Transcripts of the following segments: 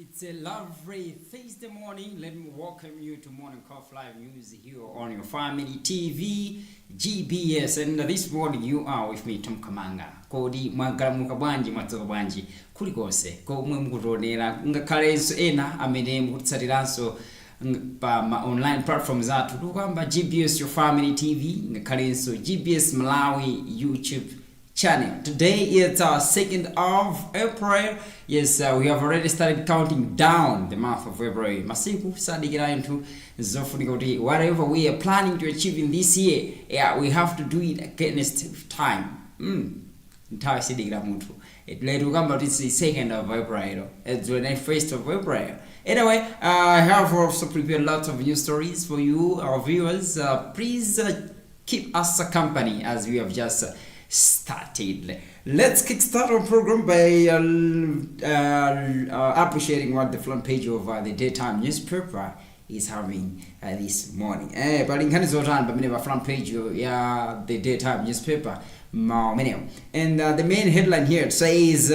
It's a lovely Thursday morning. Let me welcome you to Morning Coffee Live News here on your family TV, GBS. And this morning you are with me, Tom Kamanga. Kodi mwagalamuka bwanji, mwadzuka bwanji kulikonse komwe mukutionera, ngakhalenso ena amene mukutitsatiranso pa ma online platforms athu, tikukamba GBS Your Family TV, ngakhalenso GBS Malawi YouTube channel. Today it's our 2nd of April. Yes, we have already started counting down the month of February. Masiku sadikira anthu, zofunika kuti whatever we are planning to achieve in this year, yeah, we have to do it against time. Nthawi sidikira munthu. Lero kukamba kuti it's the 2nd of April. It's the 1st of April. Anyway, I have also prepared lots of new stories for you, our viewers. Please keep us a company as we have just started. Let's kickstart our program by appreciating what the front page of the daytime newspaper is having this morning. Pali nkhani zotani pamene pa front page ya the daytime newspaper mamenewo? And the main headline here says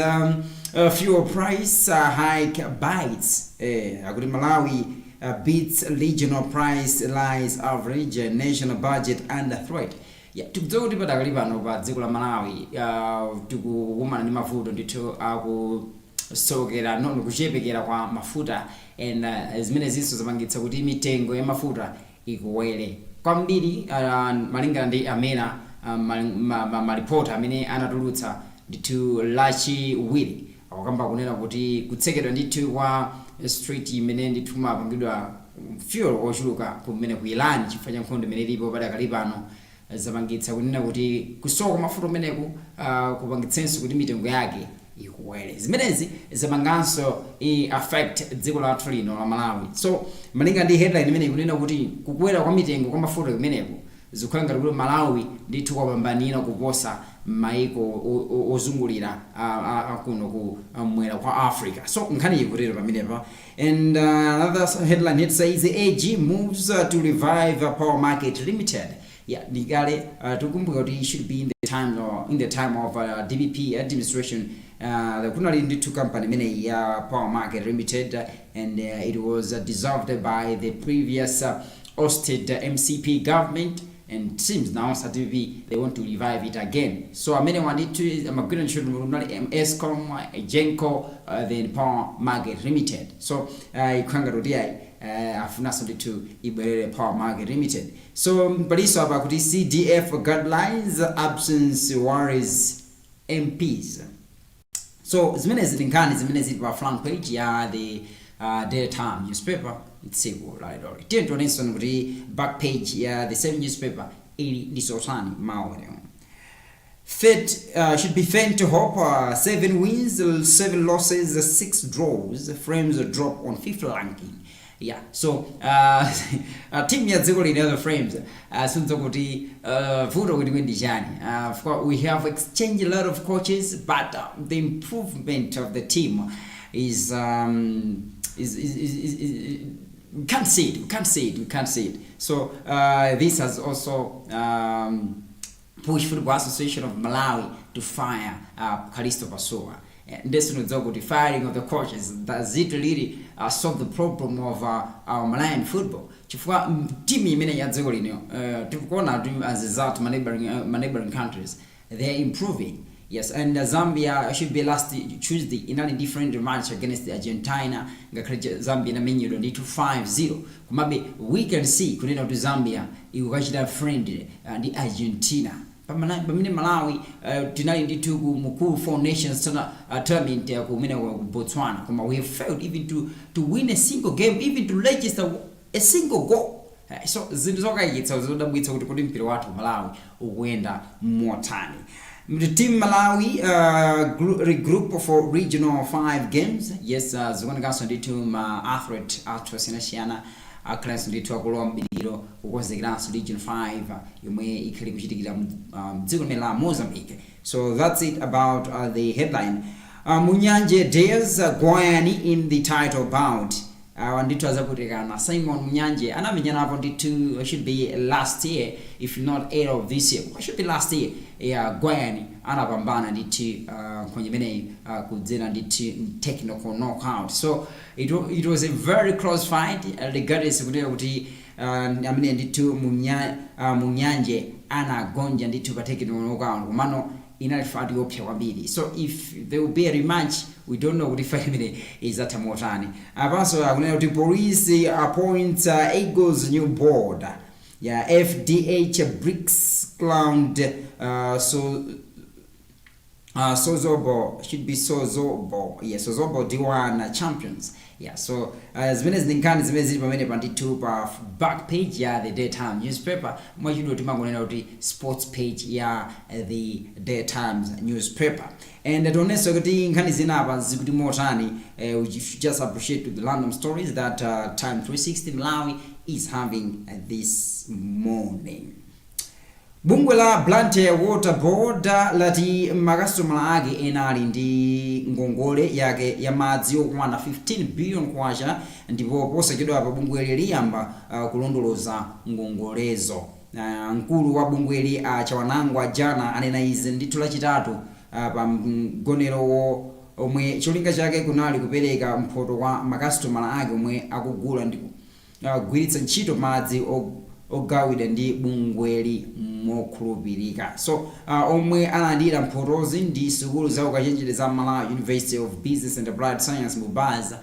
fuel price hike bites. Akuti Malawi beats regional price rise average, national budget under threat. Yeah, tikudziwa kuti padakali pano pa dziko la Malawi tikukumana ndi mavuto ndithu akusokera nono kuchepekera kwa mafuta, and zimene zinso zapangitsa kuti mitengo ya mafuta ikuwere kwambiri, malingana ndi amena malipoti amene anatulutsa ndithu Lachiwiri, akukamba kunena kuti kutsekedwa ndithu kwa strait imene ndithu mapangidwa fuel ochuluka kumene ku Iran chifukwa cha nkhondo imene ilipo padakali pano zapangitsa kunena kuti kusowa kwa mafuta umeneku kupangitsenso kuti mitengo yake ikuwere. Zimenezi zapanganso i affect dziko lathu lino la Malawi. So malinga ndi headline imene ikunena kuti kukwera kwa mitengo kwa mafuta kumeneku zikukhala ngati kuti Malawi ndithu kwapambanira kuposa maiko ozungulira kuno ku mwera kwa Africa. So nkhani ikutero pamenepa. And another headline, it says AG moves to revive Power Market Limited. Yeah, ndikale tikukumbuka kuti it should be in the time of DPP administration, kunali ndithu company imeneyi ya Power Market Limited, and it was dissolved by the previous ousted MCP government, and seems now DPP, they want to revive it again. So amene wandithu amagwira ntchito kunali ESCOM, EGENCO, then Power Market Limited. So ikukhala ngati kuti ayi, afunanso ndithu ibwerere Power Market Limited. So palinso apa kuti CDF guidelines absence worries MPs. So zimenezi ndi nkhani zimene zili pa front page ya the Daily Time newspaper tsiku la lero. Tiye tionenso kuti back page ya the same newspaper ili ndi zotani mawa lero. Fit should be fair to hope. Seven wins, seven losses, six draws. Frames drop on fifth ranking. Yeah, so team ya dziko lino, the Frames, sinzo kuti vuto kuti ndi chani. Of course, we have exchanged a lot of coaches, but the improvement of the team is we can't see it. We can't see it. We can't see it. So this has also pushed Football Association of Malawi to fire Kalisto Pasuwa. Ndesinodziwa kuti firing of the coaches, does it really solve the problem of our Malawian football? Chifukwa timu imene ya dziko lino, tikuona kuti azizathu ma neighboring countries, they are improving. Yes, and Zambia should be last Tuesday inali different match against Argentina, ngakhale Zambia inamenyedwa ndithu 5-0, komabe we can see kunena kuti Zambia ikukachita friendly ndi Argentina. Pamene Malawi tinali ndithu ku mukulu Four Nations tournament kumene ku Botswana, koma we have failed even to win a single game, even to register a single goal. So zinthu zokayikitsa, zodabwitsa kuti mpira wathu Malawi ukuyenda motani. The team Malawi regroup for regional 5 games. Yes, zikuonekanso ndithu ma athlete athu osiyanasiyana akhalenso ndithu akulowa mbiriro kukonzekeranso Region 5 yomwe ikhale kuchitikira dziko limene la Mozambique. So that's it about the headline. Munyanje dares Gwayani in the title bout. Ndithu azakutikana Simon Munyanje anamenyanapo ndithu, should be last year, if not early of this year, should be last year. Ya Gwayani anapambana ndithu nkhonya imeneyi kudzera ndithu technical knockout. So it was a very close fight, regardless kunena kuti amene ndithu Munyanje anagonja ndithu pa technical knockout, komano inali fight yopsa kwambiri. So if there will be a rematch, we don't know kuti fight imene izatha motani. Apanso akunena kuti police appoints Eagles new board. Ya FDH Bricks crowned so Sozobo, should be Sozobo, yeah, Sozobo D1 champions. Yeah, so zimene zili nkhani zimene zili pamene pa ndithu pa back page ya The Day Times newspaper. Mwachidule timangonena kuti sports page ya The Day Times newspaper. And tionenso kuti nkhani zina apa zikuti motani. We should just appreciate the random stories that Time 360 Malawi is having this morning. Bungwe la Blantyre Water Board lati makasitomala ake ena ali ndi ngongole yake ya madzi yokwana 15 billion kwacha, ndipo posachedwapa bungweli liyamba kulondoloza ngongolezo. Mkulu wa bungweli, Chawanangwa Jana, anena izi ndithu Lachitatu pa mgonero omwe cholinga chake kunali kupereka mphoto kwa makasitomala ake omwe akugula ndi kugwiritsa ntchito madzi ogawidwa ndi bungweli mokhulupirika. So omwe analandira mphotozi ndi sukulu za ukachenjede za Malawi University of Business and Applied Science, MUBAS,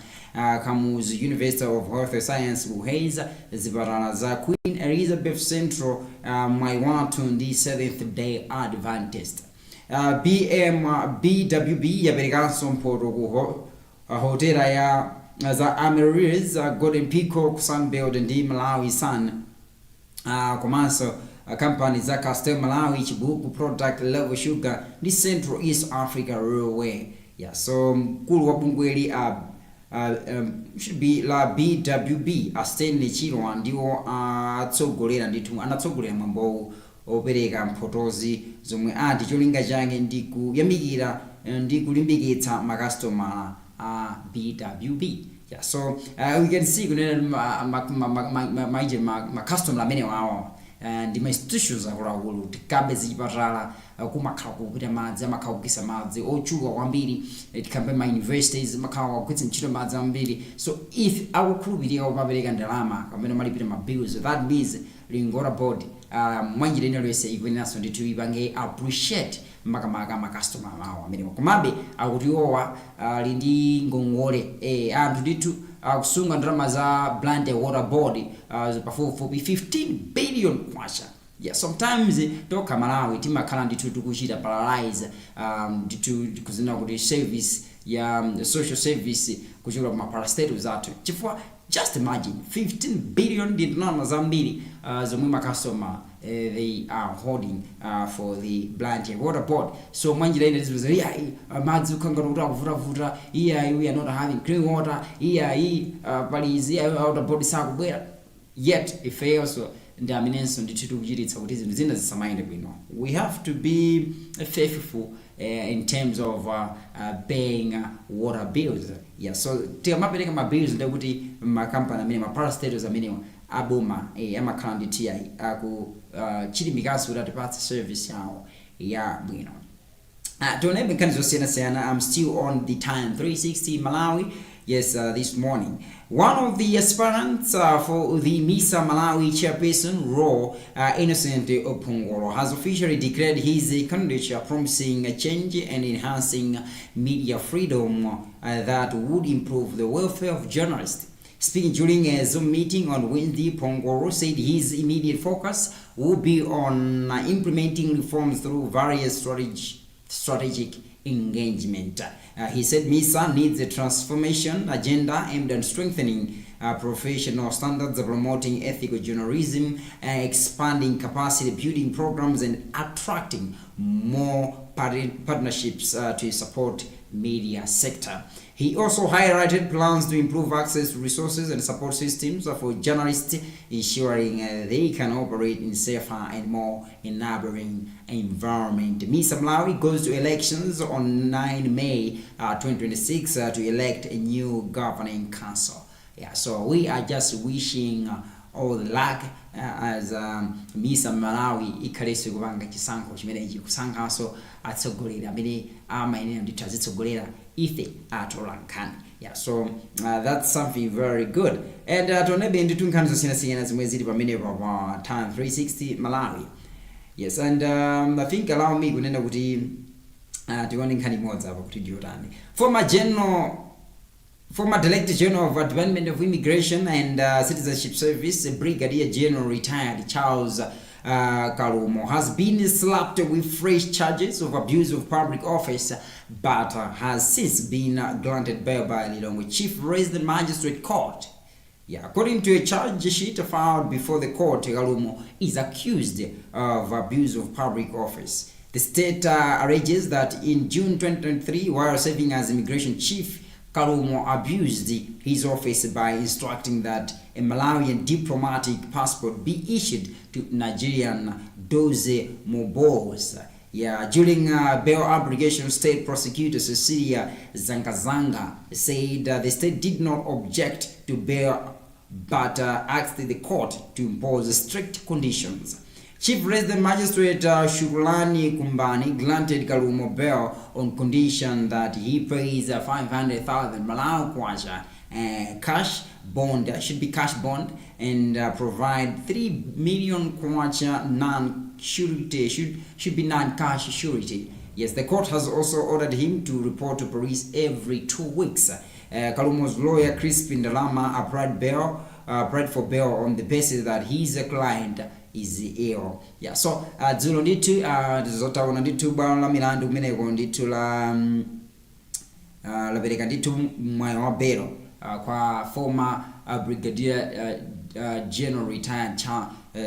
Kamuzu University of Health Science, KUHeS, zipatala za Queen Elizabeth Central, Mwaiwathu ndi Seventh Day Adventist. BM BWB yaperekanso mphoto ku hotela ya za Amaryllis, Golden Peacock, Sunbird ndi Malawi Sun, komanso kampani za Castel Malawi, Chibuku Product, Level Sugar ndi Central East Africa Railway. Yeah, so mkulu wa bungweli, should be la BWB, a Stanley Chilwa, ndiwo atsogolera ndithu, anatsogolera mwambowu opereka mphotozi, zomwe ati cholinga chake ndi kuyamikira ndi kulimbikitsa makasitomala a BWB. Yeah, so we can see kunena ma customer amene wawa ndi ma institutions akuluakulu. Tikambe zichipatala, kumakhala kupita madzi, amakhala kugwisa madzi ochuluka kwambiri. Tikambe ma universities, amakhala kugwiritsa ntchito madzi ambiri. So if akukhulupirika kumapereka ndalama kapena malipira ma bills, that means Lingora Board mwanjira ina iliyonse ikuyeneranso ndithu ipange appreciate makamaka makastoma awo amenewa. Komabe akuti iwowa ali ndi ngongole, anthu ndithu akusunga ndalama za Blantyre Water Board pafupifupi 15 billion kwacha. Yeah, sometimes tokha Malawi timakhala ndithu tikuchita paralyze ndithu kuzina kuti service ya social service kuchokera kuma parastatals athu, chifukwa just imagine, 15 billion ndi ndalama zambiri zomwe makastoma they are holding for the Blantyre Water Board. So mwanjira ina tizipeza iyayi, madzi kukhangana kuti akuvutavuta, iyayi, we are not having clean water, iyayi, pali izi, iyayi, water board sakubwera. Yet ifeyonso ndi amenenso ndithu tikuchititsa kuti zinthu zina zisamayende bwino. We have to be faithful in terms of paying water bills. Yeah, so tikamapereka ma bills, ndekuti makampani amene, ma parastatals amenewa aboma, amakhala ndi ti aku chilimikanso kuti atipatse service yawo ya bwino. Tionebe nkhani zosiyanasiyana. I'm still on the Time 360 Malawi. Yes, this morning. One of the aspirants for the MISA Malawi chairperson role, Innocent Opungolo, has officially declared his candidature, promising a change and enhancing media freedom that would improve the welfare of journalists. Speaking during a Zoom meeting on Wednesday, Pongoro said his immediate focus will be on implementing reforms through various strategic engagement. He said MISA needs a transformation agenda aimed at strengthening professional standards, promoting ethical journalism, expanding capacity building programs, and attracting more partnerships to support media sector. He also highlighted plans to improve access to resources and support systems for journalists, ensuring they can operate in safer and more enabling environment. MISA Malawi goes to elections on 9 May 2026 to elect a new governing council. Yeah, so we are just wishing All the luck as MISA Malawi ikhalenso ikupanga chisankho chimenechi, kusankhanso atsogoleri amene amayenera ndithu azitsogolera ife atola nkhani. Yeah, so that's something very good. And tionebe ndithu nkhani zosiyanasiyana zimwe zili pamenepo pa Time 360 Malawi. Yes, and I think allow me kunena kuti tione nkhani imodzi apa kuti ndiyotani. Former Director General of Department of Immigration and Citizenship Service, Brigadier General retired Charles Kalumo, has been slapped with fresh charges of abuse of public office, but has since been granted bail by Lilongwe Chief Resident Magistrate Court. Yeah, according to a charge sheet filed before the court, Kalumo is accused of abuse of public office. The state alleges that in June 2023, while serving as immigration chief, Kalumo abused his office by instructing that a Malawian diplomatic passport be issued to Nigerian Doze Mobos. Yeah, during bail application, state prosecutor Cecilia Zangazanga said the state did not object to bail but asked the court to impose strict conditions. Chief Resident Magistrate Shukrani Kumbani granted Kalumo bail on condition that he pays 500,000 Malawi kwacha cash bond, should be cash bond, and provide 3 million kwacha non-surety, should be non-cash surety. Yes, the court has also ordered him to report to police every 2 weeks. Kalumo's lawyer, Crispin Dalama, applied for bail on the basis that his client is ill. Yeah, so dzulo ndithu zotaona ndithu bwalo la milandu kumeneko ndithu la lapereka ndithu mwayi wa belo kwa former Brigadier General retired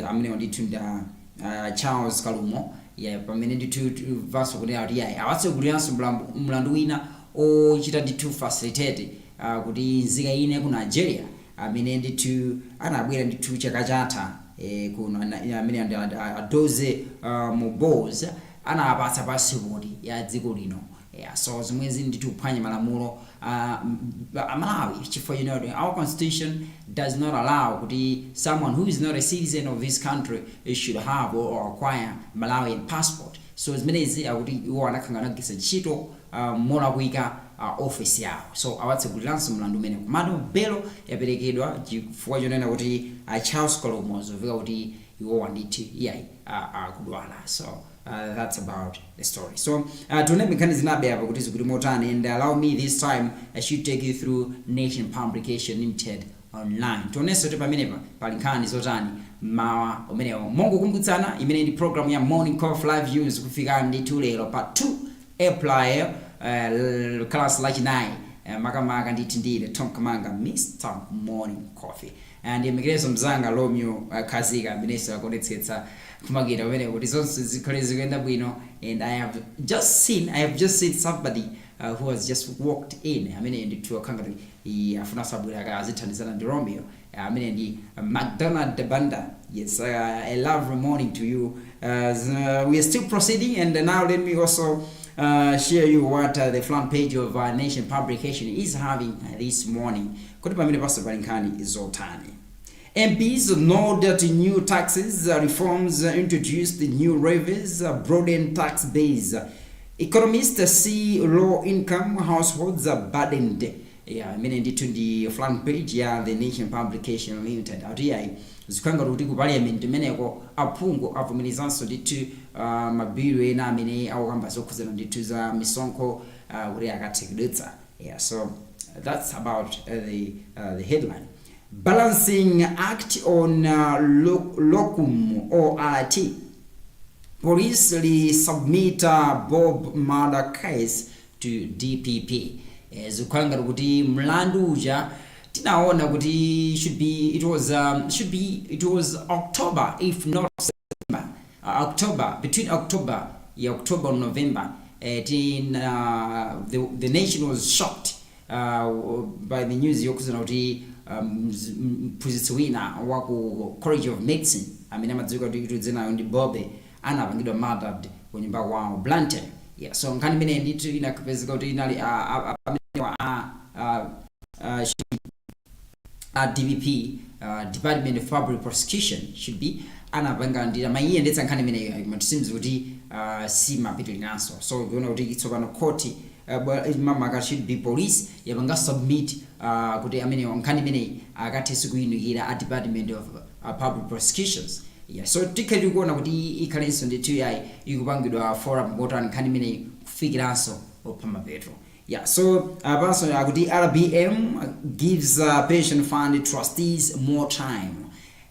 amenewa ndithu nda Charles Kalumo. Yeah, pamene ndithu vaso kunena kuti yayi, awatseguliranso mlandu wina ochita ndithu facilitate kuti nzika ine ku Nigeria amene ndithu anabwera ndithu chaka chatha kuno amene ndi Adoze Mobos anapatsa passport ya dziko lino. Yeah, so zimwezi ndithu kuphwanya malamulo Amalawi, chifukwa our constitution does not allow kuti someone who is not a citizen of this country should have or acquire Malawian passport. So zimenezi akuti iwo anakhanga anagwiritsa ntchito molakwika office yawo, so awatseguliranso mlandu umene. Komano belo yaperekedwa chifukwa chonena kuti Charles Kalumo zoveka kuti iwowa ndithu iyayi akudwala. So that's about the story. So tione nkhani zinabe apa kuti zikuti motani, and allow me this time I should take you through Nation Publication Limited online, tionenso kuti pamenepa pali nkhani zotani mawa umenewo. Mongokumbutsana, imene ndi program ya Morning Coffee Live News, kufika ndithu lero pa 2 April, class lachinayi, makamaka ndithu ndine Tom Kamanga, Mr Morning Coffee. Ndiyembekerezo mzanga Romeo Khazika amenenso akuonetsetsa kumakita pamene kuti zonse zikhale zikuyenda bwino. And I have just seen somebody who has just walked in, amene ndithu akhanga kuti afunanso abwera azithandizana ndi Romeo, amene ndi McDonald Banda. Yes, a lovely morning to you. We are still proceeding, and now let me also share you what the front page of Nation Publication is having this morning, kuti pamene paso pali nkhani zotani. MPs note that new taxes reforms introduced new levies, broaden tax base. Economists see low income households are burdened. Yeah, imene ndithu ndi front page ya The Nation Publication Limited. Akuti yayi, zikukhala kuti ku parliament imeneko aphungu avomerezanso ndithu mabilu ena amene akukamba zokhudzana ndithu za misonkho kuti akathe kudutsa. Yeah, so that's about the headline. Balancing act on locum ORT. Police submit Bob murder case to DPP. Zikukhala ngati kuti mlandu uja tinaona kuti should be it was October, if not September, October, between October, yeah, October or November, the nation was shocked by the news yokhudzana kuti mphunzitsi wina wa ku College of Medicine amene amadziwika kuti dzina ndi Bobe anapangidwa murdered ku nyumba kwawo, Blantyre. Yeah, so nkhani imene ndithu inapezeka kuti inali amenewa a DPP. Department of Public Prosecution should be anapanga ndi amayiyendetsa nkhani imeneyi, koma it seems kuti simapitiriranso. So kuona kuti tsopano court, mamaka should be police yapanga submit kuti amenewo nkhani imeneyi akathenso kuyunikira a Department of Public Prosecutions. Yeah, so tikhale tikuona kuti ikhalenso ndithu yayi ikupangidwa forum kotani nkhani imeneyi kufikiranso pamapeto. Yeah, so apanso akuti RBM gives pension fund trustees more time.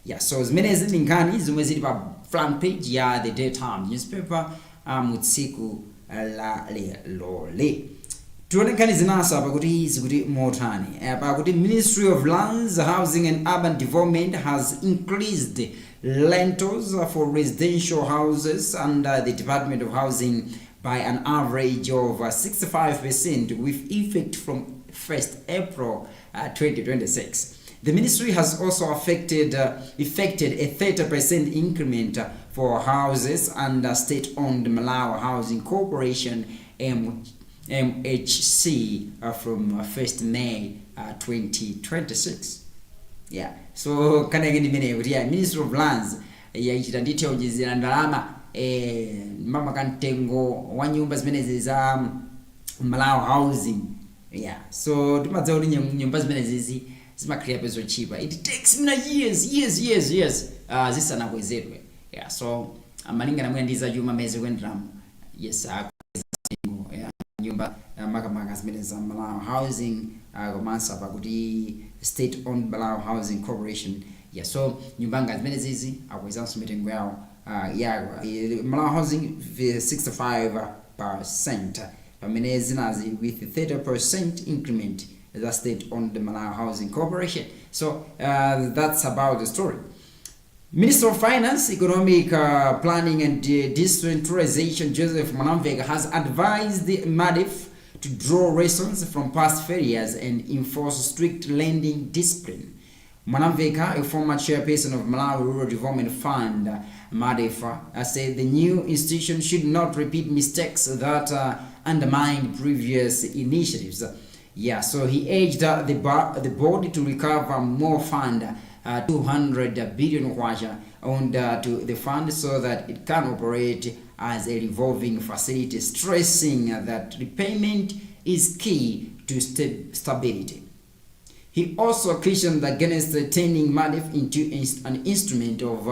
Yeah, so zimenezi ndi nkhani zomwe zili pa front page ya The Day Time newspaper mu tsiku la leloli. Tione nkhani zinaso apa kuti zikuti motani. Apa kuti Ministry of Lands, Housing and Urban Development has increased rentals for residential houses under the Department of Housing by an average of 65% with effect from 1st April 2026. The ministry has also effected a 30% increment for houses under state-owned Malawi Housing Corporation, MHC, from 1st May 2026. Yeah, so kana yake ndimene kuti ya Ministry of Lands yaichita ndithu yaonjezera ndalama, mamaka mtengo wa nyumba zimenezi za Malawi Housing. Yeah, so timadziwa kuti nyumba zimenezizi zimakhalira zochipa. It takes mina years, years, years, years zisanakwezedwe. Yeah, so malingana mwina ndi zachuma meze kuyenderamo, yes, mtengo ya nyumba, makamaka zimene za Malawi Housing, komanso apa kuti state owned Malawi Housing Corporation. Yeah, so nyumba zimene zizi akwezanso mitengo yawo, ya Malawi Housing 65%, pamene zinazi with 30% increment the state owned Malawi Housing Corporation. So that's about the story. Minister of Finance, Economic Planning and Decentralization Joseph Mwanamveka has advised the MARDEF to draw lessons from past failures and enforce strict lending discipline. Mwanamveka, a former chairperson of Malawi Rural Development Fund, MARDEF, said the new institution should not repeat mistakes that undermined previous initiatives. Yeah, so he urged the board to recover more fund, 200 billion kwacha, owned to the fund so that it can operate as a revolving facility, stressing that repayment is key to stability. He also cautioned against turning MARDEF into an instrument of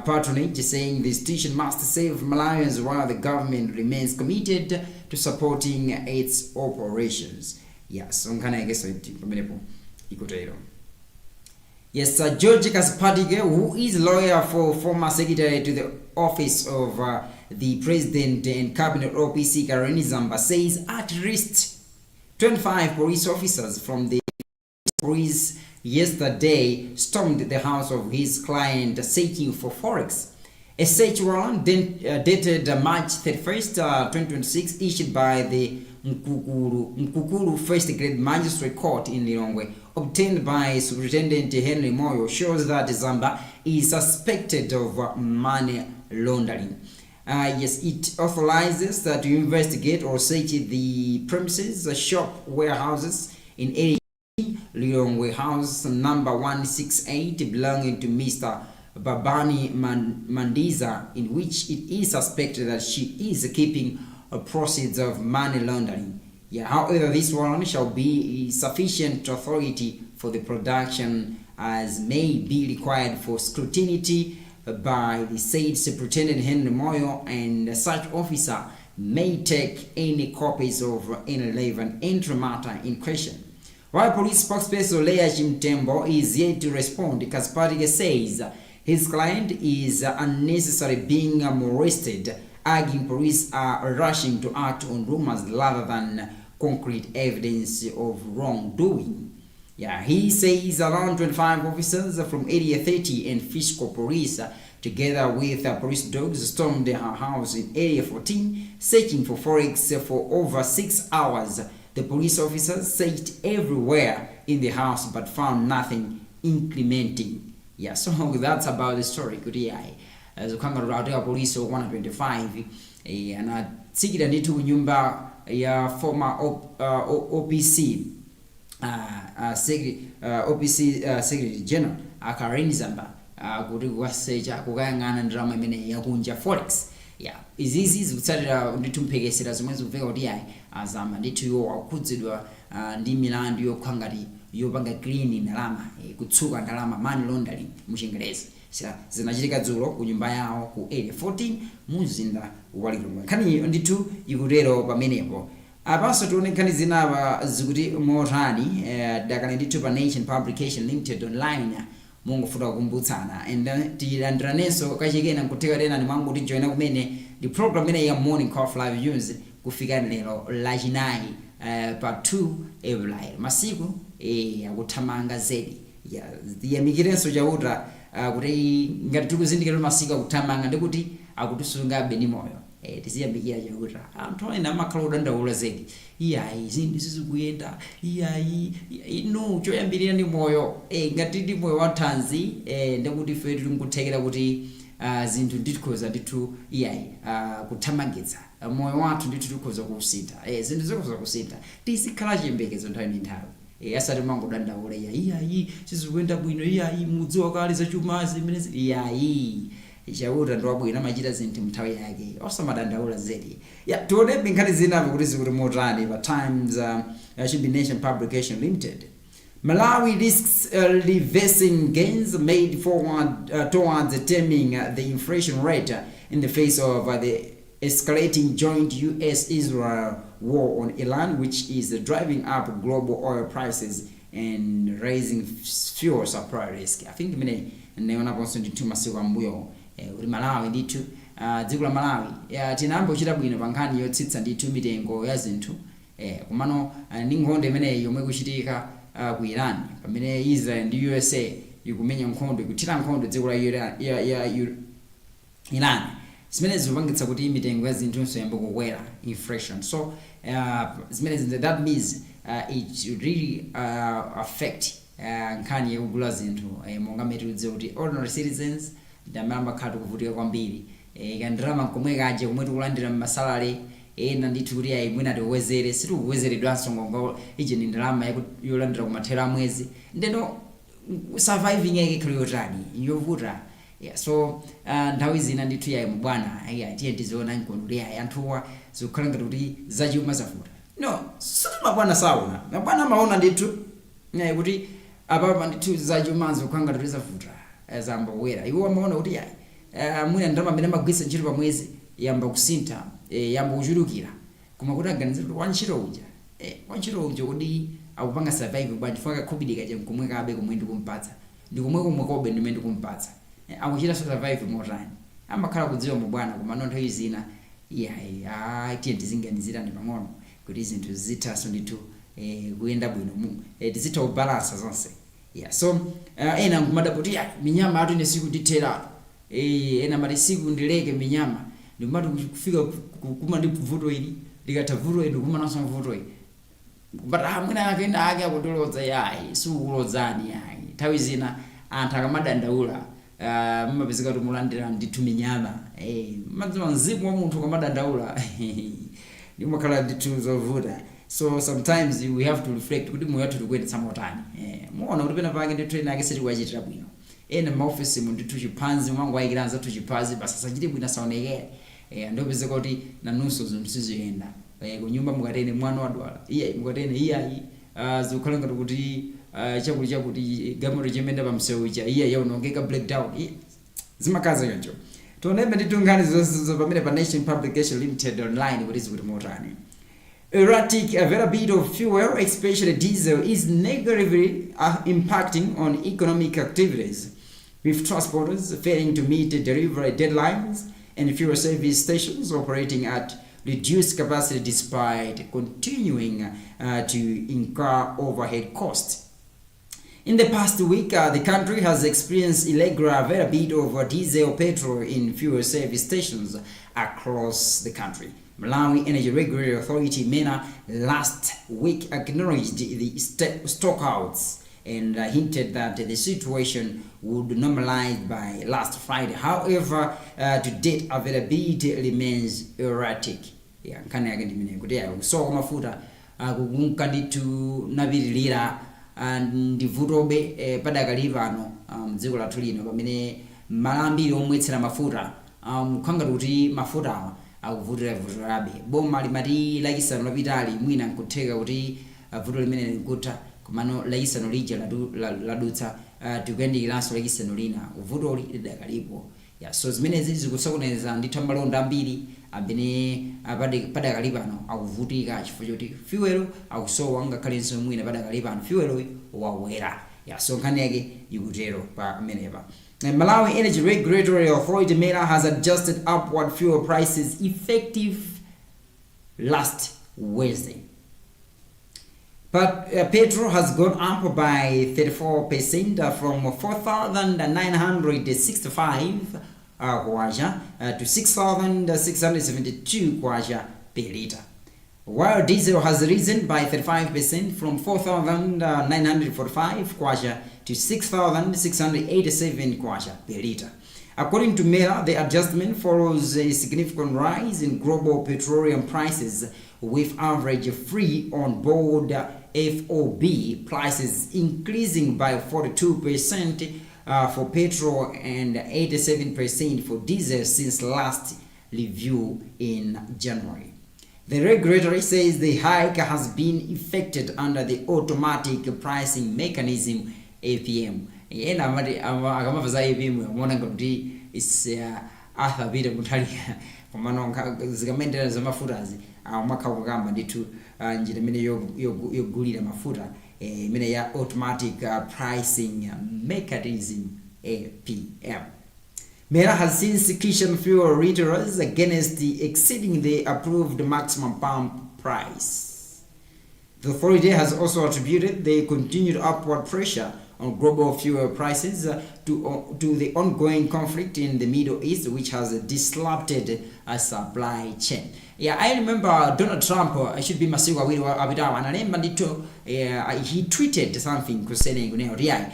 patronage, saying the institution must save Malawians while the government remains committed to supporting its operations. Yes, nkhani yake pamenepo ikutero. Yes, George Kasipatike, who is lawyer for former secretary to the Office of the President and Cabinet, OPC, Colleen Zamba, says at least 25 police officers from the police yesterday stormed the house of his client searching for forex. A search warrant then, dated March 31st, 2026, issued by the Mkukulu First Grade Magistrate Court in Lilongwe, obtained by Superintendent Henry Moyo, shows that Zamba is suspected of money laundering. Yes, it authorizes to investigate or search the premises, shop, warehouses in area Lilongwe House number 168 belonging to Mr. Babani Mandiza, in which it is suspected that she is keeping proceeds of money laundering. Yeah, however, this warrant shall be sufficient authority for the production as may be required for scrutiny by the said Superintendent Henry Moyo, and such officer may take any copies of any relevant entry matter in question. While police spokesperson Leah Chimtembo is yet to respond, Kasipatike says his client is unnecessarily being molested, arguing police are rushing to act on rumors rather than concrete evidence of wrongdoing. Yeah, he says around 25 officers from Area 30 and Fiscal Police, together with police dogs, stormed her house in Area 14, searching for forex for over 6 hours. The police officers searched everywhere in the house but found nothing incriminating. Yeah, so that's about the story. Kuti yayi, zikukhala kuti apolisi okwana 25 anatsikira ndithu kunyumba ya former OPC, OPC Secretary General. A Colleen Zamba kuti kukasecha, kukayang'ana ndalama imene yakunja, forex. Ya, izizi zikutsatira ndithu mphekesera zomwe zikuveka kuti yayi, a Zamba ndithu iwo akukhudzidwa ndi milandu yokha ngati yopanga clean ndalama, kutsuka ndalama, money laundering muchingerezi. Zinachitika dzulo ku nyumba yawo ku Area 14 mu mzinda wa Lilongwe. Nkhaniyo ndithu ikutero pamenepo. Apanso tione nkhani zinapa zikuti motani. Dakali ndithu pa Nation Publication Limited online, mungofuna kukumbutsana and tilandiranenso kachikena. Nkutheka tena nimwangu tijoina kumene ndi program imene ya Morning Coffee Live News, kufikani lero Lachinayi pa 2 April. Masiku akuthamanga zedi. Ya, tiyamikirenso Chauta kuti ngati tikuzindikira kuti masiku akuthamanga, ndikuti akutisungabe ndi moyo. Tiziyamikira Chauta. Anthu ena amakhala kudandaula zedi, iyayi, zinthu sizikuyenda, iyayi. Inu, choyambirira ndi moyo. Ngati ndi moyo wathanzi, ndikuti ife tili nkuthekera kuti zinthu ndikhoza ndithu, iyayi, kuthamangitsa moyo wathu ndithu tikhoza kusintha, zinthu zikhoza kusintha. Tizikhala chiyembekezo nthawi ndi nthawi, asati mangodandaula, iyayi, iyayi, sizikuyenda bwino, iyayi, mudziwa kale zachumazi imene iyayi. Chauta ndi wabwino, amachita zinthu mnthawi yake, osamadandaula zedi. Ya, tionebe nkhani zinapo kuti zikuti motani pa Times, should be Nation Publication Limited. Malawi risks reversing gains made forward towards taming the inflation rate in the face of the escalating joint US-Israel war on Iran, which is driving up global oil prices and raising fuel supply risk. I think imene ndionaponso ndithu masiku ambuyo kuti Malawi ndithu, dziko la Malawi, tinayamba kuchita bwino pa nkhani yotsitsa ndithu mitengo ya zinthu, komano ndi nkhondo imeneyi yomwe ikuchitika ku Iran, pamene Israel ndi USA ikumenya nkhondo, ikuthira nkhondo dziko la Iran, ya Iran, zimene zikupangitsa kuti mitengo ya zinthunso yambe kukwera, inflation. So zimene that means it really affect nkhani yakugula zinthu, monga mmene tikudziwa kuti ordinary citizens ndi amene amakhala tikuvutika kwambiri. Kandalama komwe kaja komwe tikulandira mma salary ena ndithu kuti ayi, mwina tikuwezere, sitikuwezeredwanso ngongo ije ni ndalama yolandira kumathero a mwezi. Ndeno surviving yake ikhale yotani? Yovuta. Yeah, so nthawi zina ndithu, yayi, mubwana, yeah, tiye tiziona nkono kuti yayi, anthuwa zikukhala ngati kuti zachuma zavuta. No, sikuti mabwana saona, mabwana amaona ndithu, yayi, kuti apapa ndithu zachuma zikukhala ngati kuti zavuta, zambowera. Iwo amaona kuti yayi, mwina ndalama amene amagwiritsa ntchito pa mwezi yamba kusintha, yamba kuchulukira, koma kuti aganizire kuti wantchito uja, wantchito uja kuti akupanga survive bwanji? Funa kakhobidi kaja nkomwe kabe komwe ndikumpatsa, ndikomwe komwe kobe ndimene ndikumpatsa, akuchita survive motani? Amakhala kudziwa mubwana. Koma no, nthawi zina, iyayi, tiye tizinganizirani pang'ono kuti zinthu zithaso ndithu kuyenda bwino, tizitha kubalansa zonse. Yeah, so ena nkumadapo kuti ya minyama atu ine siku nditheratu. Ena mati siku ndileke minyama, ndikumati kufika kuma ndi vuto ili, likatha vuto ili ndikumananso vuto ili, but mwina ake ena ake akutiloza. Yayi, sikukulodzani, yayi. Nthawi zina anthu akamadandaula, mumapezeka kuti mulandira ndithu minyama. Madziwa mzimu wa munthu ukamadandaula ndimakhala ndithu zovuta. So sometimes we have to reflect kuti moyo wathu tikuyendetsa motani. Muona kuti pena pake ndithu ena ake sitikuwachitira bwino. Ena m'maofisi mu ndithu chiphanzi mwangoayikira anzathu chiphazi basi, asachite bwino, asaonekere. Ndopezeka kuti nanunso zinthu siziyenda. Kunyumba mukatene mwana wadwala, iyayi, mukatene iyayi, zikukhala ngati kuti chakuti chakuti, galimoto chimene pamsewu ija, iyayi, yaonongeka, breakdown. Zimakhala choncho. Tionebe ndithu nkhani zonse pamene pa Nation Publication Limited online kuti zikuti motani. Erratic availability of fuel, especially diesel, is negatively impacting on economic activities, with transporters failing to meet delivery deadlines and fuel service stations operating at reduced capacity despite continuing to incur overhead costs. In the past week, the country has experienced irregular availability of diesel petrol in fuel service stations across the country. Malawi Energy Regulatory Authority, MERA, last week acknowledged the stockouts and hinted that the situation would normalize by last Friday. However, to date, availability remains erratic. Yeah, nkhani yake ndi imeneyo kuti yayo kusowa kwa mafuta kukunka ndithu napitilira. Ndi vutobe padakali pano mdziko lathu lino, pamene malo ambiri omwetsera mafuta kukhangati kuti mafutawa akuvutira-vutirabe. Boma limati Lachisanu lapitali mwina nkutheka kuti vuto limene linkutha, komano Lachisanu lija ladutsa, tikuyandikiranso Lachisanu lina, vutoli lidakalipo. Yeah, so zimenezi zikusokoneza ndithu amalonda ambiri amene padakali pano akuvutika chifukwa choti fuel akusowa, ngakhalenso mwina padakali pano fuel wakwera. Yeah, so nkhani yake ikutero pamenepa. Malawi Energy Regulatory Authority, MERA, has adjusted upward fuel prices effective last Wednesday. But petrol has gone up by 34% from 4,965 kwacha to 6,672 kwacha per liter, while diesel has risen by 35% from 4,945 kwacha to 6,687 kwacha per liter. According to MERA, the adjustment follows a significant rise in global petroleum prices, with average free on board FOB prices increasing by 42% for petrol and 87% for diesel since last review in January. The regulatory says the hike has been effected under the automatic pricing mechanism, APM. Ena amati akamamva za APM amaona ngati is Arthur Peter Mutharika, komano zikamayendera za mafutazi amakhala kukamba ndithu njira imene yogulira mafuta imene ya automatic pricing mechanism, APM. MERA has since cautioned fuel retailers against exceeding the approved maximum pump price. The authority has also attributed the continued upward pressure on global fuel prices to the ongoing conflict in the Middle East, which has disrupted a supply chain. Yeah, I remember Donald Trump, should be masiku 2 apitawo, analemba ndithu, he tweeted something concerning kunena kuti yayi,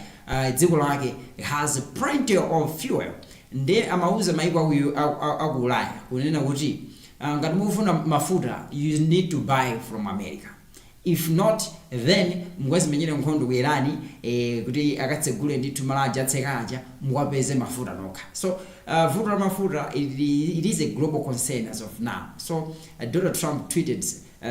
dziko lake has plenty of fuel, nde amauza maiko aku Ulaya kunena kuti ngati mukufuna mafuta, you need to buy from America, if not then mukazimenyere nkhondo ku Irani kuti akatsegule ndithu malaja atsekaja, mukapeze mafuta nokha. So vuto la mafuta, it is a global concern as of now. So Donald Trump tweeted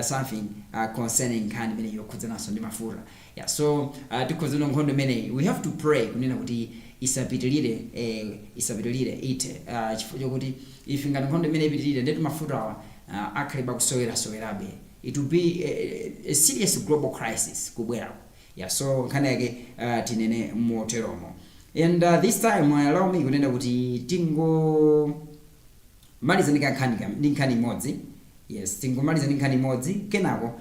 something concerning nkhani imene yokhudzananso ndi mafuta. Yeah, so tikhudzana nkhondo imeneyi, we have to pray kunena kuti isapitilire, isapitilire ite, chifukwa chokuti ife ngati nkhondo imene ipitilire, ndetu mafutawa akhale bakusowera-sowerabe. It will be a serious global crisis kubwerako. Yeah, so nkhani yake tinene moteromo. And this time allow me kunena kuti tingomaliza ndi nkhani imodzi. Yes, tingomaliza ndi nkhani imodzi, kenako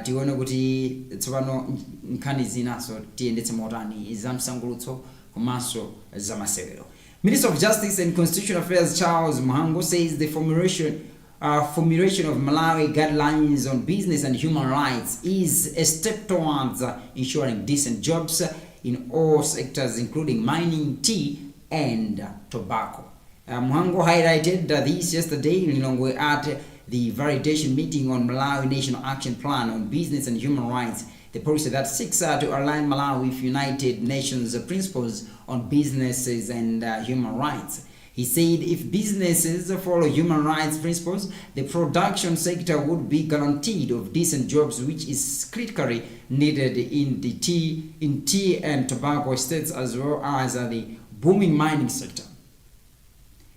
tione kuti tsopano nkhani zinaso tiyendetse motani, za msangulutso komanso za masewero. Minister of Justice and Constitutional Affairs Charles Mhango says the formulation of Malawi guidelines on business and human rights is a step towards ensuring decent jobs in all sectors, including mining, tea, and tobacco. Mhango highlighted this yesterday in Lilongwe at the validation meeting on Malawi National Action Plan on Business and Human Rights, the policy that seeks to align Malawi with United Nations principles on businesses and human rights. He said if businesses follow human rights principles, the production sector would be guaranteed of decent jobs, which is critically needed in tea and tobacco states as well as the booming mining sector.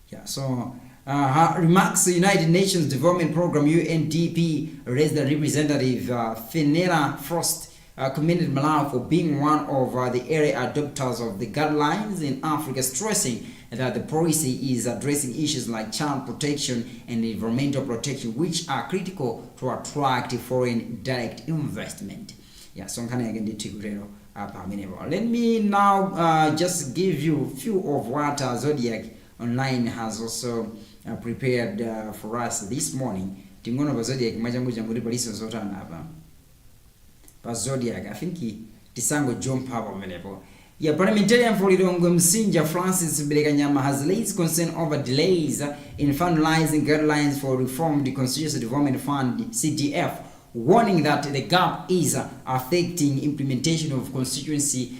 Yeah, so her remarks, United Nations Development Program, UNDP resident representative Fenella Frost commended Malawi for being one of the early adopters of the guidelines in Africa, stressing that the policy is addressing issues like child protection and environmental protection, which are critical to attract foreign direct investment. Yeah, so nkhani yake ndithu ikutero apa amenepo. Let me now just give you few of what Zodiak Online has also prepared for us this morning. Tingono pa Zodiak mwachangu changu kuti paliso zotani apa pa Zodiak. I think tisango jump apo pamenepo. Yeah, parliamentarian for Lilongwe Msinja Francis Belekanyama has raised concern over delays in finalizing guidelines for reformed Constituency Development Fund, CDF, warning that the gap is affecting implementation of constituency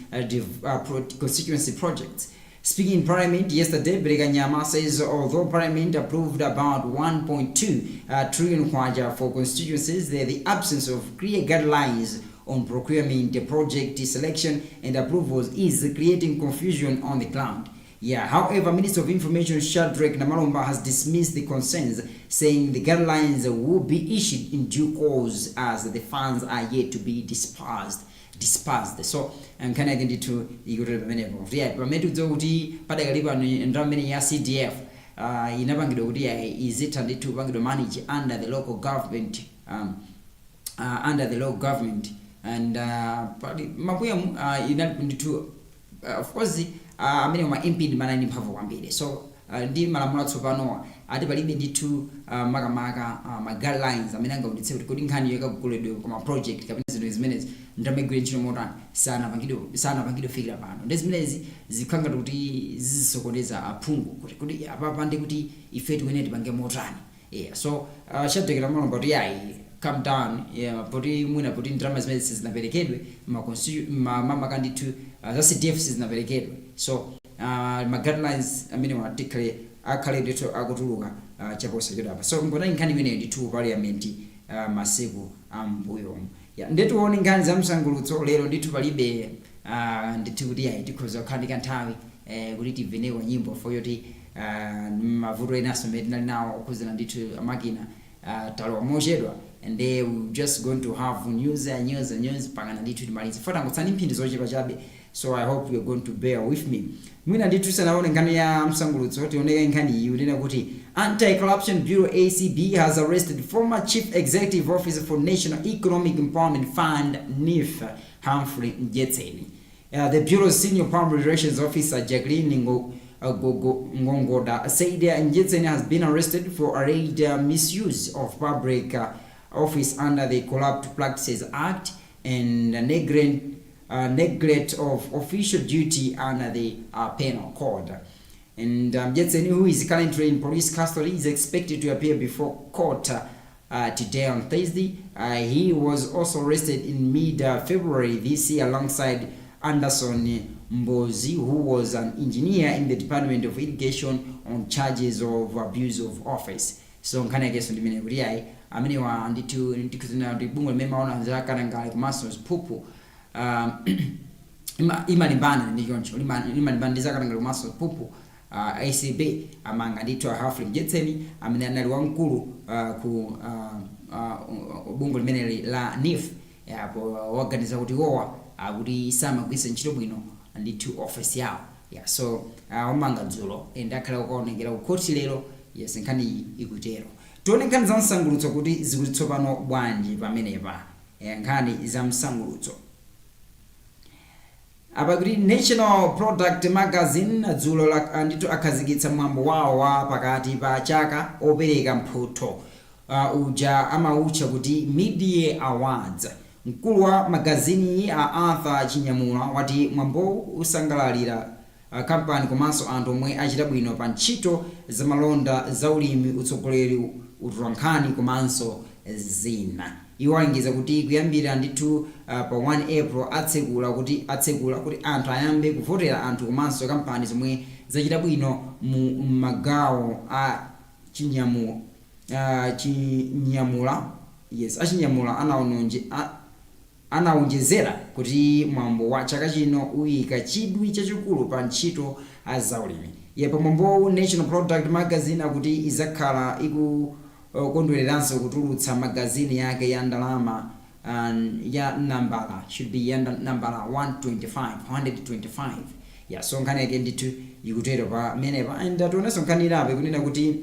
projects. Speaking in Parliament yesterday, Belekanyama says although Parliament approved about 1.2 trillion kwacha for constituencies, the absence of clear guidelines on procurement, project selection and approvals is creating confusion on the ground. Yeah, however, Minister of Information Shadrack Namalomba has dismissed the concerns, saying the guidelines will be issued in due course as the funds are yet to be dispersed. So nkhani yake ndithu ikutera pamenepo kuti yeah, pamene tikudziwa kuti padakali pano ndalama imene ya CDF inapangidwa kuti yeah, izitha ndithu kupangidwa manage under the local government and pali mabuya inali ndithu of course amene ma MP ndi manali mphamvu kwambiri. So ndi malamulo atsopanowa ati palibe ndithu makamaka ma guidelines amene angaonetse kuti kodi nkhani yakagulidwe koma project kapena zinthu zimenezi ndamegwire ntchito motani, sanapangidwe fikira pano. Ndi zimenezi zikhala ngati kuti zizisokoneza aphungu kuti apapa ndi kuti ife tiwene tipange motani. Yeah, so Shadrack Namalomba kuti yayi, calm down, yeah, poti mwina poti ndalama zimene sizinaperekedwe mamaka ndithu za CDF sizinaperekedwe. So ma guidelines amene watikhale akhale ndithu akutuluka chaposachedwapa. So mbona nkhani imeneyo ndithu parliament masiku ambuyomu. Yeah, nditione nkhani za msangulutso lero. Ndithu palibe ndithu kuti yayi, tikhoza kukhala ndi kanthawi kuti timveneko nyimbo for yoti mavuto enanso amene tinali nawo okhuzana ndithu amakina, talowa mochedwa and then we just going to have news and news and news pakana ndithu timalize fotangotsani mphindi zochepa chabe. So I hope you're going to bear with me. Mwina ndithu sanaone nkhani ya msangulutso, tioneke nkhani iyi unena kuti Anti-Corruption Bureau, ACB, has arrested former chief executive officer for National Economic Empowerment Fund, NEEF, Humphrey Mdyetseni. The bureau's senior public relations officer, Jacqueline Ngongoda, said Mdyetseni has been arrested for alleged misuse of public office under the Corrupt Practices Act and neglect of official duty under the Penal Code. And Mdyetseni, who is currently in police custody, is expected to appear before court today on Thursday. He was also arrested in mid-February this year alongside Anderson Mbozi, who was an engineer in the Department of Irrigation, on charges of abuse of office. So nkhani yakenso ndimene kuti ayi, amenewa ndithu ndikuzina kuti bungwe limene maona zakatangale komanso ziphuphu imalimbana ndi choncho, imalimbana ndi zakatangale komanso ziphuphu, ACB, amanga ndithu a Humphrey Mdyetseni amene anali wamkulu ku bungwe limeneli la NEEF, apo waganiza kuti wowa akuti samagwiritsa ntchito bwino ndithu office yawo. Yeah, so wamanga dzulo and akhala kukaonekera ku khoti lero. Yes, nkhani iyi ikutero. Tione nkhani za msangulutso kuti zikuti tsopano bwanji pamenepa. Nkhani za msangulutso apa kuti National Product Magazine dzulo ndithu akhazikitsa mwambo wawo wa pakati pa chaka opereka mphotho uja amautcha kuti Mid-Year Awards. Mkulu wa magazini a Arthur Chinyamula wati mwambowu usangalalira kampani komanso anthu omwe achita bwino pa ntchito zamalonda, zaulimi, utsogoleri, utolankhani komanso zina. Iwo alengeza kuti kuyambira ndithu pa 1 April atsekula kuti anthu ayambe kuvotera anthu komanso kampani zomwe zachita bwino mu magawo a Chinyamula. Yes, achinyamula anawonjezera kuti mwambo wa chaka chino uyika chidwi chachikulu pa ntchito zaulimi. Yepo mwambowu, National Product Magazine akuti izakhala ikukondwereranso kutulutsa magazini yake ya ndalama ya nambala, should be ya nambala 125, 125. Yeah, so nkhani yake ndithu ikutero pamenepa. And tionenso nkhani ilape kunena kuti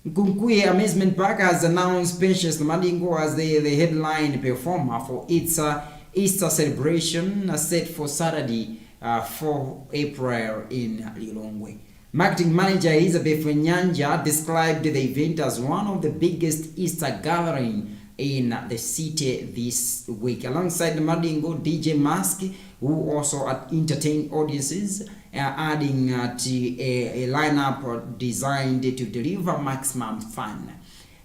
Nkunkuye Amusement Park has announced Patience Namadingo as the headline performer for its Easter celebration set for Saturday, 4 April in Lilongwe. Marketing manager Elizabeth Nyanja described the event as one of the biggest Easter gathering in the city this week. Alongside Namadingo, DJ Mask, who also entertained audiences, adding to a lineup designed to deliver maximum fun.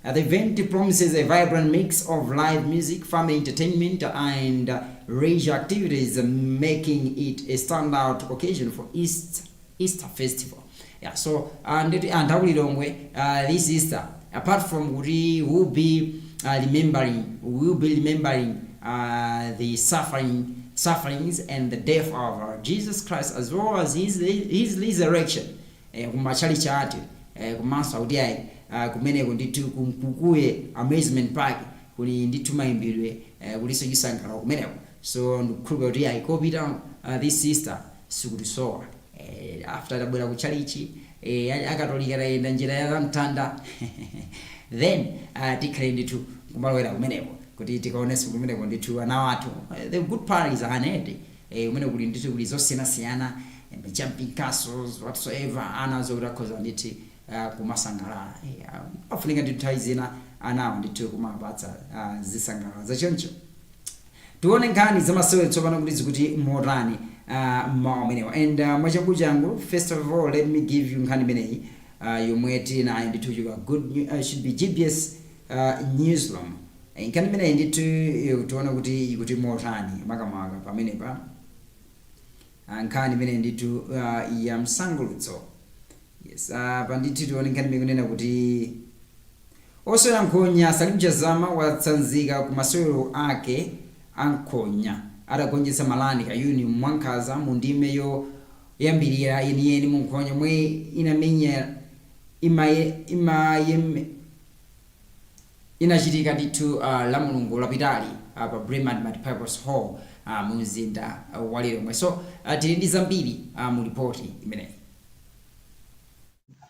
The event promises a vibrant mix of live music, family entertainment, and leisure activities, making it a standout occasion for Easter Festival. Yeah, so nditi anthu aku Lilongwe, this Easter, apart from kuti will be remembering the sufferings and the death of Jesus Christ as well as his resurrection kumachalichi athu, komanso akuti ayi, kumeneko ndithu kumkukuye Amusement Park kuli ndithu mayimbidwe, kulinso chisangalalo kumeneko. So ndikukhulupirira kuti ayi, kopita this Easter sikutisowa. After tabwera ku chalichi, Akatolika tayenda njira ya mtanda, then tikhale ndithu kumalowera kumeneko kuti tikaonenso kumeneko ndithu ana athu. The good part is anedi, kumene kuli ndithu kuli zosiyanasiyana, jumping castles, whatsoever, ana zokuti akhoza ndithu kumasangalala. Afunika ndithu nthawi zina anawo ndithu kumapatsa zisangalalo zachoncho. Tione nkhani zamasewero tsopano kuti zikuti motani mmawa amenewa. And mwachangu, first of all, let me give you nkhani imeneyi yomwe tili nayo ndithu kuchoka should be GBS Newsroom. Nkhani imeneyi ndithu tione kuti ikuti motani makamaka pamenepa. Nkhani imeneyi ndithu ya msangulutso. Yes, pandithu tione nkhani imene ikunena kuti osewera nkhonya Salim Chazama watsanzika ku masewero ake ankhonya atagonjetsa Malani Kayuni mwankhanza mu ndime yoyambirira yeniyeni mu nkhonya mwe inamenya imaye, imayeme inachitika ndithu la Mulungu lapitali pa Bremen Multipurpose Hall mu mzinda wa Lilongwe. So tili ndi zambiri mu ripoti imeneyi.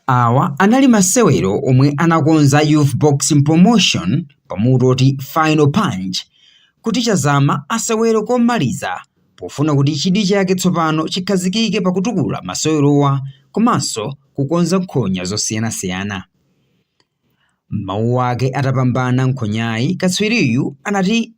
Awa anali masewero omwe anakonza Youth Boxing Promotion pamutu oti Final Punch, kuti Chazama asewere komaliza pofuna kuti chidwi chake tsopano chikhazikike pakutukula masewerowa komanso kukonza nkhonya zosiyanasiyana. Mawu ake atapambana nkhonyayi, katswiriyu anati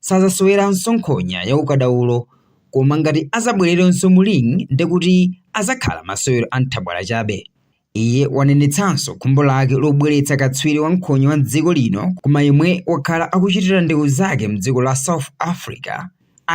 sazaseweranso nkhonya ya ukadaulo, koma ngati azabwererenso mu ring ndekuti azakhala masewero a nthabwala chabe. Iye wanenetsanso khumbo lake lobweretsa katswiri wa nkhonya wa dziko lino koma yemwe wakhala akuchitira ndewu zake mdziko la South Africa,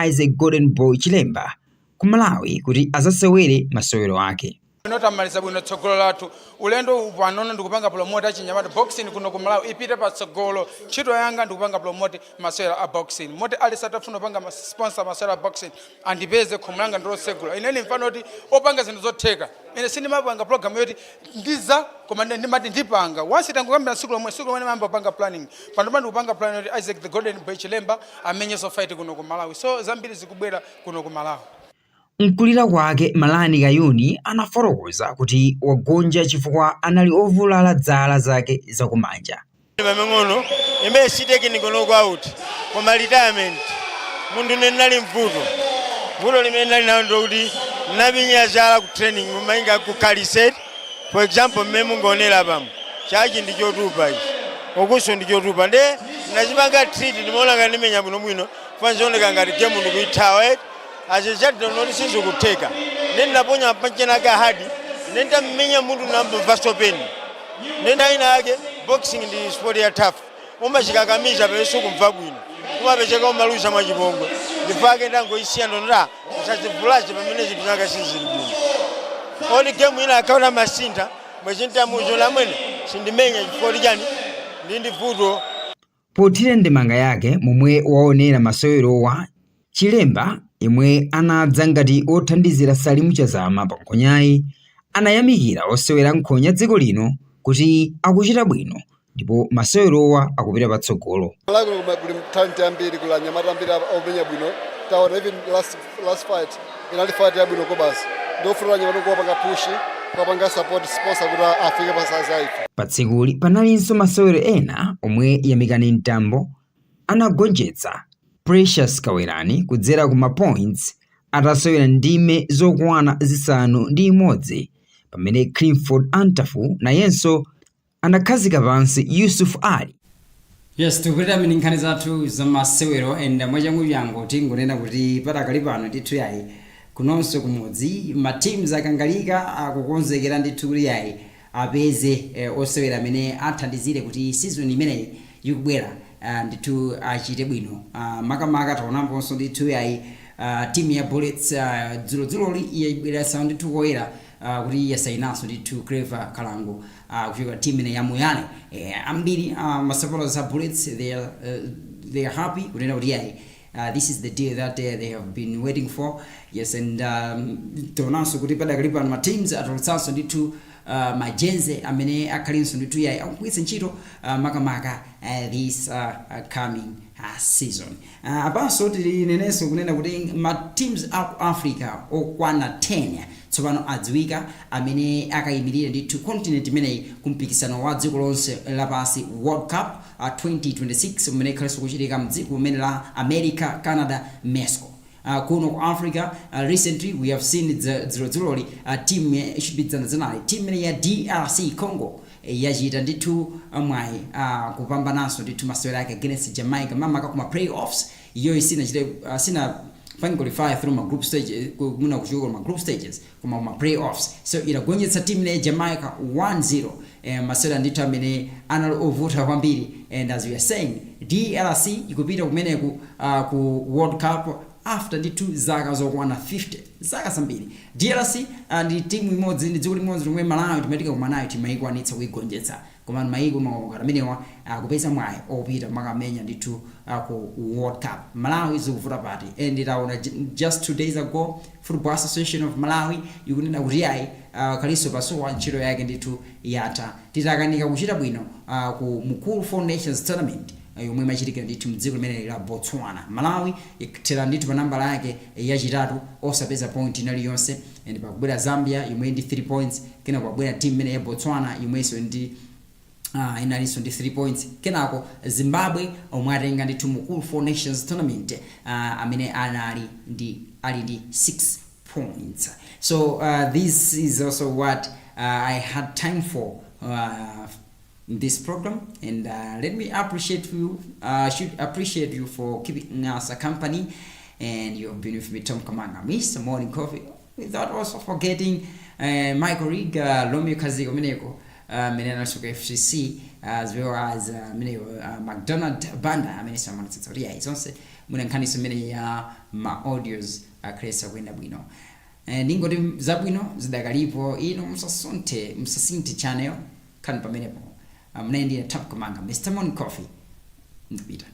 Isaac Golden Boy Chilemba, ku Malawi kuti azasewere masewero ake. Tamaliza bwino tsogolo lathu ulendo panono ndikupanga promote achinyamata boxing kuno ku Malawi ipite patsogolo. Ntchito yanga ndikupanga promote masewera a boxing, moti aliyense atafuna kupanga sponsor masewera a boxing andipeze, khomo langa ndilosegula. Ine ndimfana kuti opanga zinthu zotheka. Ine sindimapanga program yoti ndiza, koma ndimati ndipanga once tangokambira tsiku lomwe ndimamba kupanga planning. Pano ndikupanga plan yoti Isaac the Golden Boy Chilemba amenyenso fight kuno ku Malawi, so zambiri zikubwera kuno ku Malawi. Mkulira kwake, Malani Kayuni, anafotokoza kuti wagonja chifukwa anali ovulala dzala zake zakumanja. Pameng'ono imene si technical knockout koma retirement. Munthu ine ndinali mvuto, vuto limene ndinali nalo ndikuti ndinapinya chala ku training mumayinga ku kaliset. For example, mmene mungaonera pamo, chachi ndi chotupa, ichi ukuso ndi chotupa, nde ndinachipanga treat. Ndimaona ngati ndimenya bwinobwino, fanzioneka ngati game ndikuyithawa eti azizadonoti sizikutheka, nde ndinaponya panchenake hard, nde ndamenya munthu nambomva pain. Nde ina yake boxing ndi sport ya tough, umachikakamiza pamene sukumva bwino, umapezeka umaluza mwachipongwe. Ndifake ndangoisiya, ndonota usazivulaze pamene zinthu zanga sizili bwino. Oti game ina akhaona masintha mwezi ntamuzo lamwene sindimenya chifukwa chani ndi vuto. Pothira ndemanga yake momwe waonera masewerowa, Chilemba, yemwe anadza ngati wothandizira Salimu Chazama pa nkhonyayi, anayamikira osewera nkhonya dziko lino kuti akuchita bwino ndipo masewerowa akupita patsogolo. Malawi kuno kuli talent yambiri, kuli anyamata ambiri omenya bwino. Taona even last fight inali fight yabwino kobasi. Ndofuna anyamata kuwapanga push, kuwapanga support, sponsor kuti afike pa size yaife. Pa tsikuli panalinso masewero ena omwe Yamikani Mtambo anagonjetsa Precious Kawerani kudzera ku ma points atasewera ndime zokwana 6, pamene Clifford Antafu nayenso anakhazika pansi Yusuf Ali. Yes, tikupitira mini nkhani zathu zamasewero, and mwachangu changu tingonena kuti padakali pano ndithu yayi, kunonso kumudzi ma teams akangalika akukonzekera ndithu kuti yayi. Apeze osewera amene athandizire kuti season imeneyi ikubwera ndithu achite bwino. Makamaka taonamponso ndithu yayi, team ya Bullets dzulodzuloli yabweretsa ndithu koyera kuti yasayinanso ndithu Clever Kalango kuchoka team imene ya Moyale. Ambiri ma supporters a Bullets, they are happy kunena kuti yayi, this is the deal that they have been waiting for. Yes, and tionanso kuti padakali pano ma teams atulutsanso ndithu ma jersey amene akhalinso ndithu yayi akugwiritsa ntchito makamaka this coming season. Apanso tilinenenso kunena kuti ma teams aku Africa okwana 10 tsopano adziwika amene akayimirire ndithu continent imeneyi ku mpikisano wa dziko lonse lapansi, World Cup 2026, umene ikhalenso kuchitika mdziko limene la America, Canada, Mexico. Kuno ku Africa, recently we have seen dzulodzuloli, team should be dzanadzanali, team imene ya DRC Congo yachita ndithu mwayi kupambananso ndithu masewera ake against Jamaica, makamaka kuma playoffs. Iyo sinachite sina fine qualify through ma group stage, muna kuchoka ma group stages koma ma playoffs, so inagonjetsa team ya Jamaica 1-0, masewera ndithu amene anali ovuta kwambiri. And as we are saying, DRC ikupita kumeneku ku World Cup after ndithu zaka zokwana 50, zaka zambiri. DRC ndi timu imodzi, ndi dziko limodzi lomwe Malawi timatika kumanayo timayikwanitsa kuigonjetsa, koma mayiko makamaka amenewa akupeza mwayi opita makamenya ndithu ku World Cup. Malawi zikuvuta pati? And taona just 2 days ago Football Association of Malawi ikunena kuti yayi, Kalisto Pasuwa ntchito yake ndithu yatha, titakanika kuchita bwino ku Mukuru Four Nations Tournament yomwe imachitikira ndithu mdziko limene la Botswana. Malawi ikuthera ndithu pa nambala yake yachitatu, osapeza point inaliyonse, and pakubwera Zambia yomwe ndi 3 points, kenako pakubwera team imene ya Botswana yomwenso ndi inalinso ndi 3 points, kenako Zimbabwe omwe atenga ndithu Mukuru Four Nations Tournament, amene anali ndi ali ndi 6 points. So this is also what I had time for in this program, and let me appreciate you, should appreciate you for keeping us a company. And you've been with me, Tom Kamanga, Mr. Morning Coffee, without also forgetting Michael Rig, Romeo Kaziko Mineko, amene analinso ku FCC, as well as amene McDonald Banda amene samaonetsetsa kuti yayi, zonse muna nkhaniso imene ya ma audios akhalesa kuyenda bwino. Ndingoti zabwino zidakalipo, ino musasunthe, musasinthe channel, khani pamenepo. Mnayi ndine Tom Kamanga, Mr. Morning Coffee, ndipita.